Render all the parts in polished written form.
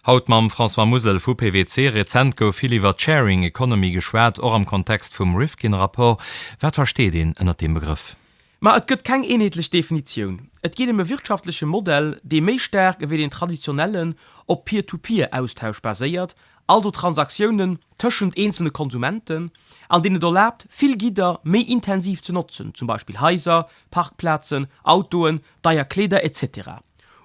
Haut mam François Musel vu PwC. Rezent gouf vill iwwer d'Sharing Economy geschwat, och am Kontext vum Rifkin-Rapport. Wat versteet een ënnert deem Begrëff? Ma et gëtt keng eenheetlech Definitioun. Et geet ëm e wirtschaftleche Modell, dee méi staark ewéi deen traditionellen op Peer-to-Peer-Austausch baséiert, also Transaktiounen tëschent eenzelne Konsumenten, an deen et erlaabt, vill Gidder méi intensiv ze notzen, zum Beispill Haiser, Parkplazen, Autoen, deier Kleeder, etc.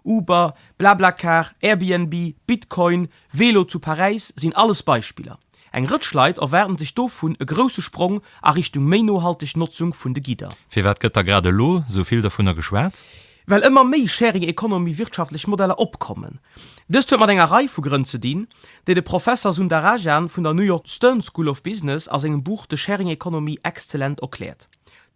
Uber, BlaBlaCar, Airbnb, Bitcoin, Velo zu Paräis sinn alles Beispiller. Eng Rëtsch Leit erwaarden sech dovun e grousse Sprong a Richtung méi nohalteg Notzung vun de Gidder. Firwat gëtt da grad elo sou vill dovunner geschwat? Well ëmmer méi Sharing Economy wirtschaftlech Modeller opkommen. Dëst huet mat enger Rei vu Grënn ze dinn, déi de Professer Sundarrajan vun der New York Stern School of Business a sengem Buch The Sharing Economy exzellent erkläert.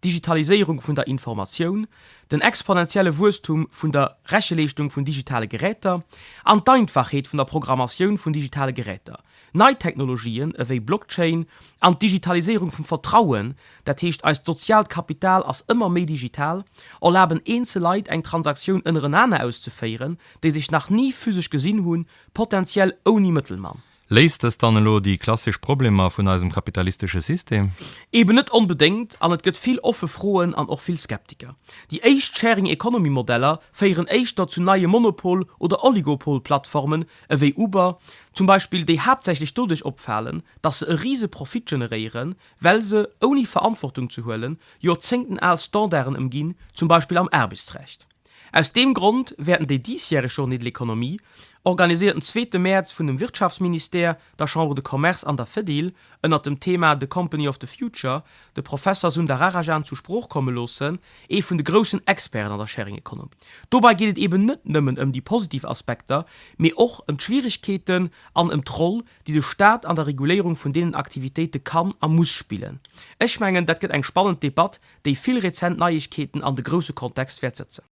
d'Digitaliséierung vun der Informatioun, den exponentielle Wuesstum vun der Recheleeschtung vun digitale Geräter an d'Einfachheet vun der Programmatioun vun digitale Geräter. Nei Technologien ewéi Blockchain an d'Digitaliséierung vum Vertrauen, dat heescht eist soziaalt Kapital ass ëmmer méi digital, erlaben eenzel Leit eng Transaktioun ënnerenaner auszeféieren, déi sech nach ni physesch gesinn hunn, potentiell ouni Mëttelmann. Léist dëst dann elo déi klassesch Problemer vun eisem kapitalistesche System? Eben net onbedéngt, an et gëtt vill offe Froen an och vill Skeptiker. Déi éischt Sharing Economy Modeller féieren éischter zu neie Monopol oder Oligopol-Plattformen ewéi Uber zum Beispill, déi haaptsächlech doduerch opfalen, dass se e rise Profit generéieren, well se, ouni Verantwortung ze huelen, joerzéngten al Standarden ëmginn, zum Beispill am Aarbechtsrecht. Aus deem Grond wäerten déi diesjäreg Journée de l'économie, organiséiert den zweete Mäerz vun dem Wirtschaftsministère, der Chambre de Commerce an der Fedil, ënnert dem Thema The Company of the Future, de Professer Sundararajan zu Sprooch komme loossen, ee vun de groussen Experten an der Sharing Economy. Dobei geet et eben net nëmmen ëm déi positiv Aspekter, mee och ëm d'Schwieregkeeten an ëm d'Roll, déi de Staat an der Reguléierung vun deenen Aktivitéite kann a muss spillen. Ech mengen, dat gëtt eng spannend Debatt, déi vill rezent Neiegkeeten an de grousse Kontext wäert sëtzen.